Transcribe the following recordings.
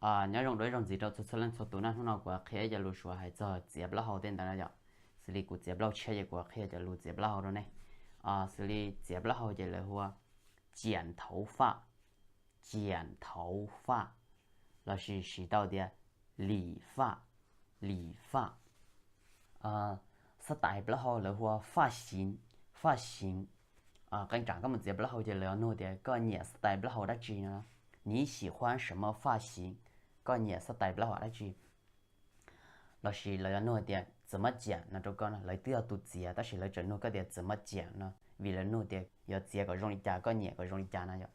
Nyob zoo dua ib zaug ntxiv rau txhua txhua leej txhua tus na, hnub no kuv qhia ib co lus Suav hais txog txiav plaub hau tej ntawd no yom. Xws li kuv txiav plaub hau tshiab ces kuv qhia cov lus txiav plaub hau rau nej. Xws li txiav plaub hau ces lawv hu ua 剪头发, 剪头发, lossis siv tau tias 理发, 理发. Xab tais plaub hau lawv hu ua 发型, 发型. Qee tsam koj mus txiav plaub hau ces lawv yuav nug tias koj nyiam xab tais plaub hau dab tsi no. 你喜欢什么发型? Koj nyiam xab tais plaub hau dab tsi? Lossis lawv yuav nug tias 怎么剪 no rau koj no, lawv twb yog tus txiav tab sis lawv tseem nug koj tias 怎么剪 no vim lawv nug tias yuav txiav kom zoo li cas, koj nyiam kom zoo li cas no yom.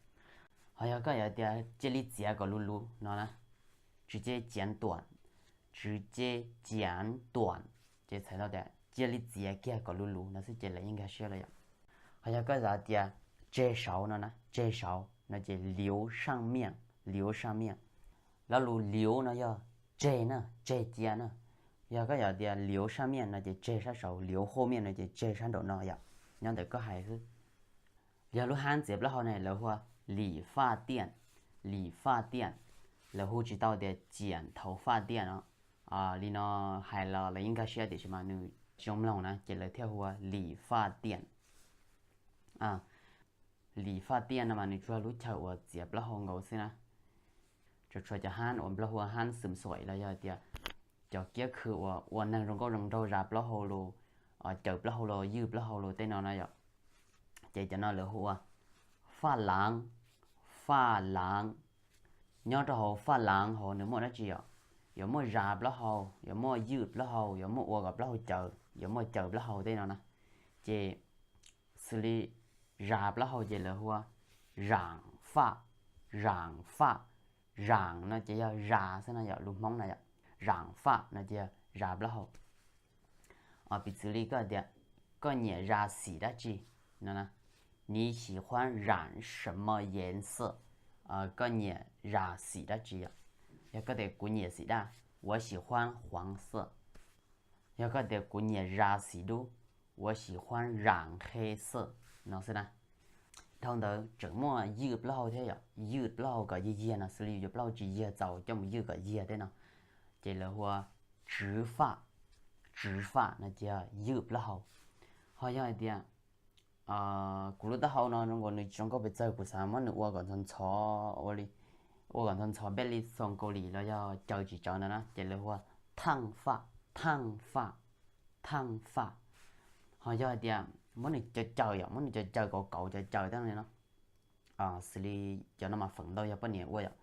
Ho yog koj yuav tias cia li txiav kom luv luv no na, 直接剪短, 直接剪短, ces txhais tau tias cia li txiav kiag kom luv luv no xwb ces lawv yeej nkag siab lawm yom. Ho yog koj yuav tias tseg saud no na, tseg saud no ces 留上面, 留上面. Lo lus 留 no yog tseg na, tseg cia na. Yog koj yuav tias 留上面 no ces tseg sab saud, 留后面 no ces tseg sab nraum no yom, nyob ntawm koj hais xwb. Yog lub hab txiav plaub hau ne lawv hu ua 理发店, 理发店, lawv hu tsis tau tias 剪头发店 no. Li no hais los lawv yeej nkag siab tiam sis mas nws tsis zoo mloog na ces lawv thiaj hu ua 理发店. 理发店 no mas nws tsuas lub chaw uas txiav plaub hau nkaus xwb na. Tsuas tshuav cov hab uas Nplog hu ua hab xwm xuam los yog tias cov kiab khw uas ua neeg zoo nkauj zoo nraug zas plaub hau los, caws plaub hau los, ywj plaub hau los tej no na yom. Ces cov no lawv hu ua faj laav, faj laav. Nyob rau hauv faj laav hauv nws muaj dab tsi yom? Yuav muaj zas plaub hau, yuav muaj ywj plaub hau, yuav muaj ua kom plaub hau caws, yuav muaj caws plaub hau tej no na. Ces xws li zas plaub hau ces lawv hu ua zaam faj, zaam faj. Zaam no ces yog zas xwb no yom, lus Hmoob na yom. Zaam faj no ces yog zas plaub hau. Piv txwv li koj tias koj nyiam zas xim dab tsi no na, 你喜欢染什么颜色? Koj nyiam zas xim dab tsi yom? Yog koj tias kuv nyiam xim daj, 我喜欢黄色. Yog koj tias kuv nyiam zas xim dub, 我喜欢染黑色 no xwb na. Dhau ntawd tseem muaj ywj plaub hau thiab yom, ywj plaub hau kom yig yiag no xws li yuav plaub hau tsis yiag txaus coj mus ywj kom yiag tej no, ces lawv hu ua tswv faj, tswv faj no ces yog ywj plaub hau. Ho yog hais tias kuv lub taub hau no zoo nkaus nws tsis zoo nkauj pes tsawg, kuv xav muab nws ua kom ntxhov ntxhov ua li, ua kom ntxhov ntxhov npej li xoos Kaus Lim los yog caws tsis tsawv ntawd na ces lawv hu ua thaaj faj, thaaj faj, thaaj faj. Ho yog hais tias muab nws caws caws yom, muab nws caws caws kauv kauv caws caws tej no, xws li cov no mas feem ntau yog poj niam ua yom.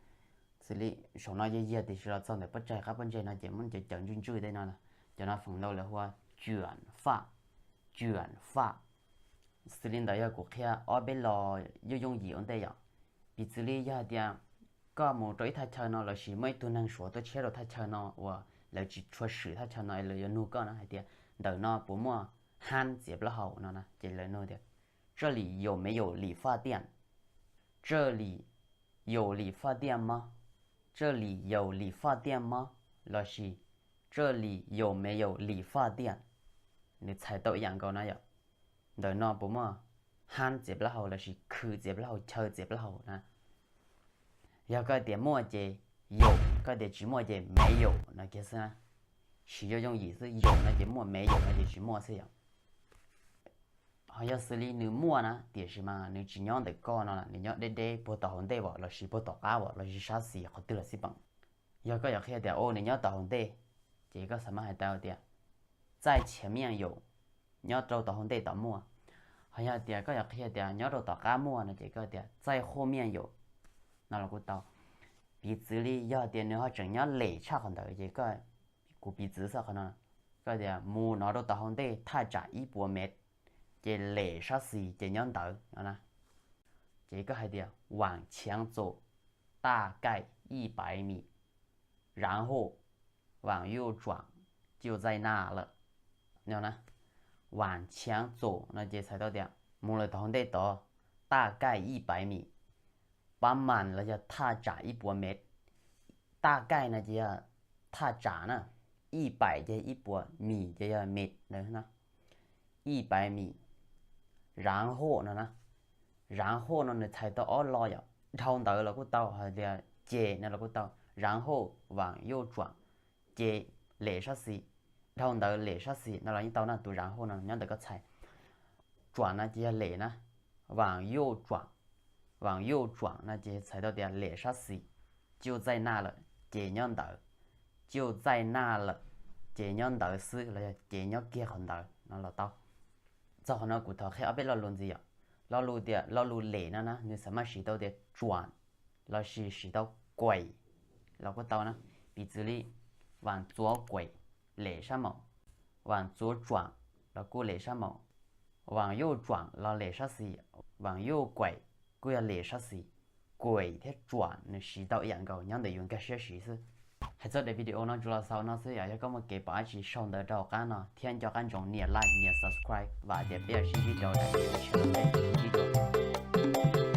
Xws li saum no yog yiag tiam sis los txog ntawm pob tsaig qab pob ntseg no ces muab nws caws caws ntswj ntswj tej no, cov no feem ntau lawv hu ua cuam faj, cuam faj. Xws li ntawd yog kuv qhia ob peb lo yooj yooj yim ua ntej yom. Piv txwv li yog hais tias koj mus rau ib thaj chaw no lossis muaj ib tug neeg Suav tuaj tshiab rau thaj chaw no uas lawv tsis tshua swm thaj chaw no es lawv yuav nug koj na hais tias ntawm no puas muaj hab txiav plaub hau no na ces lawv nug tias 这里有没有理发店? 这里有理发店吗? 这里有理发店吗? Lossis 这里有没有理发店? Nws txhais tau ib yam nkaus na yom. Ntawm no puas muaj hab txiav plaub hau lossis khw txiav plaub hau, chaw txiav plaub hau na? Yog koj tias muaj ces 有, koj tias tsis muaj ces 没有 no kiag xwb na. Siv yooj yooj yim xwb, 有 no ces muaj, 没有 no ces tsis muaj xwb yom. Ho yog xws li nws muaj na tiam sis mas nws tsis nyob ntawm koj no, nws nyob deb deb puag tom hauv ntej vom lossis puag tom qab vom lossis sab xis qhov twg los xij peem. Yog koj yuav qhia tias, o, nws nyob tom hauv ntej, ces koj xav mas hais tau tias 在前面有, nyob rau tom hauv ntej tom muaj. Ho yog tias koj yuav qhia tias nyob rau tom qab muaj no ces koj tias 在后面有 no los kuj tau. Piv txwv li yog tias nws ho tseem nyob lem tshaj qhov ntawd ces kuv piv txwv xwb qhov no, koj tias mus no rau tom hauv ntej thaj tsam ib puas mev, ces lem sab xis ces nyob ntawd no na. Ces koj hais tias 往前走大概一百米, 然后往右转就在那了 no na. 往前走 no ces txhais tau tias mus lawm tom hauv ntej tod, 大概一百米, pab mas los yog thaj tsam ib puas mev. 大概 no ces yog thaj tsam na, 一百 ces ib puas, 米 ces yog mev ntawd na. 一百米, 然后 no na. 然后 no nws txhais tau ob lo yom, dhau ntawd los kuj tau, hais tias ces no los kuj tau. 然后往右转 ces lem sab xis, dhau ntawd lem sab xis no los yeej tau na, tus 然后 no nyob ntawm koj txhais. 转 no ces yog lem na, 往右转, 往右转 no ces txhais tau tias lem sab xis, 就在那了 ces nyob ntawd, 就在那了 ces nyob ntawd xwb los yog ces nyob kiag qhov ntawd no los tau. Txog qhov no kuv thov qhia ob peb lo lus ntxiv yom. Lo lus tias, lo lus lem no na nws xav mas siv tau tias 转 lossis siv tau 拐 los kuj tau na. Piv txwv li 往左拐 lem sab maum, 往左转 los kuj lem sab maum, 往右转 los lem sab xis, 往右拐 kuj yog lem sab xis. 拐 thiab 转 nws siv tau ib yam nkaus nyob ntawm yus nkag siab siv xwb. Hais txog daim video no tsuas los xaus no xwb yom. Yog koj muaj kev pom dab tsi sau ntawv rau hauv qab no thiab nco qab ntsoov nias like nias subscribe, vam tias peb yuav sib ntsib rau daim video tshiab tom ntej, sib ntsib dua.